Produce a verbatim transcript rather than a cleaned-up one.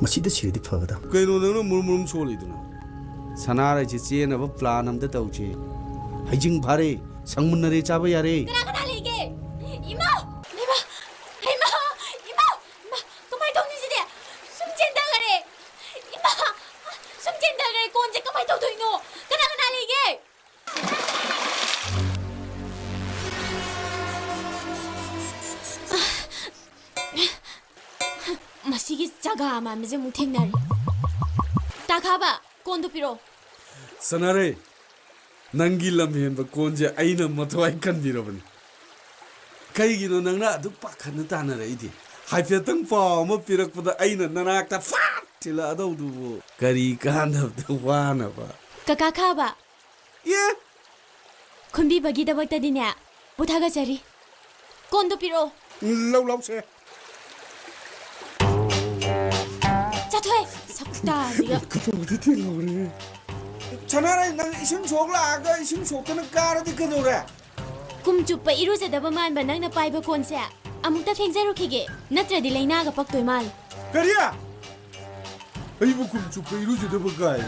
ꯃꯁꯤꯗ ꯁꯤꯔꯗꯤ ꯐꯒꯗꯕ꯫ ꯀꯩꯅꯣ ꯅꯪꯅ ꯃꯨꯔꯨꯝ ꯃꯨꯔꯨꯝ ꯁꯣꯜꯂꯤꯗꯨꯅ? ꯁꯅꯥꯔꯩꯁꯦ ꯆꯦꯟꯅꯕ plan ꯑꯝꯇ ꯇꯧꯁꯦ꯫ ꯍꯩꯖꯤꯡ ꯐꯥꯔꯦ, ꯁꯪꯃꯨꯟꯅꯔꯦ, ꯆꯥꯕ ꯌꯥꯔꯦ꯫ ꯀꯅꯥ ꯀꯅꯥ ꯂꯩꯒꯦ? ꯏꯃꯥ! ꯏꯃꯥ! ꯏꯃꯥ! ꯏꯃꯥ! ꯏꯃꯥ! ꯀꯃꯥꯏ ꯇꯧꯅꯤ ꯁꯤꯗꯤ? ꯁꯨꯝ ꯆꯦꯟꯊꯈꯔꯦ꯫ ꯏꯃꯥ! ꯁꯨꯝ ꯆꯦꯟꯊꯈꯔꯦ꯫ ꯀꯣꯟꯁꯦ ꯀꯃꯥꯏ ꯇꯧꯗꯣꯏꯅꯣ? ꯀꯅꯥ ꯀꯅꯥ ꯂꯩꯒꯦ? ꯃꯁꯤꯒꯤ ꯆꯒꯥ ꯃꯥꯟꯕꯁꯦ ꯑꯃꯨꯛ ꯊꯦꯡꯅꯔꯦ꯫ ꯇꯥꯈꯥꯕ, ꯀꯣꯟꯗꯣ ꯄꯤꯔꯛꯑꯣ꯫ ꯁꯅꯥꯔꯩ, ꯅꯪꯒꯤ ꯂꯝꯍꯦꯟꯕ ꯀꯣꯟꯁꯦ ꯑꯩꯅ ꯃꯊ꯭ꯋꯥꯏ ꯀꯟꯕꯤꯔꯕꯅꯤ꯫ ꯀꯩꯒꯤꯅꯣ ꯅꯪꯅ ꯑꯗꯨꯛ ꯄꯥꯈꯠꯅ ꯇꯥꯟꯅꯔꯛꯏꯗꯤ? ꯍꯥꯏꯐꯦꯠꯇꯪ ꯄꯥꯎ ꯑꯃ ꯄꯤꯔꯛꯄꯗ ꯑꯩꯅ ꯅꯅꯥꯛꯇ ꯐꯠ ꯊꯤꯜꯂꯛꯑꯗꯧꯗꯨꯕꯨ ꯀꯔꯤ ꯀꯥꯟꯗꯕꯗ ꯋꯥꯅꯕ? ꯀꯀꯥ ꯈꯥꯕ, ꯑꯦ? ꯈꯨꯟꯕꯤꯕꯒꯤꯗꯃꯛꯇꯗꯤꯅꯦ, ꯄꯨꯊꯥꯒꯠꯆꯔꯤ꯫ ꯀꯣꯟꯗꯣ ꯄꯤꯔꯛꯑꯣ꯫ ꯂꯧ, ꯂꯧꯁꯦ꯫ ꯆꯠꯊꯣꯛꯑꯦ, ꯁꯛꯇꯥꯁꯤꯒ꯫ ꯈꯨꯇꯧꯗꯤ ꯊꯤꯜꯍꯧꯔꯦ꯫ ꯁꯅꯥꯔꯩ, ꯅꯪ ꯏꯁꯤꯡ ꯁꯣꯛ ꯂꯥꯛꯑꯒ ꯏꯁꯤꯡ ꯁꯣꯛꯇꯅ ꯀꯥꯔꯗꯤ ꯀꯩꯗꯧꯔꯦ? ꯀꯨꯝ ꯆꯨꯞꯄ ꯏꯔꯨꯖꯗꯕ ꯃꯥꯟꯕ ꯅꯪꯅ ꯄꯥꯏꯕ ꯀꯣꯟꯁꯦ ꯑꯃꯨꯛꯇ ꯐꯦꯡꯖꯔꯨꯈꯤꯒꯦ, ꯅꯠꯇ꯭ꯔꯗꯤ ꯂꯩꯅꯥꯒ ꯄꯛꯇꯣꯏ ꯃꯥꯜꯂꯦ꯫ ꯀꯔꯤ? ꯑꯩꯕꯨ ꯀꯨꯝ ꯆꯨꯞꯄ ꯏꯔꯨꯖꯗꯕ ꯀꯥꯏꯅ?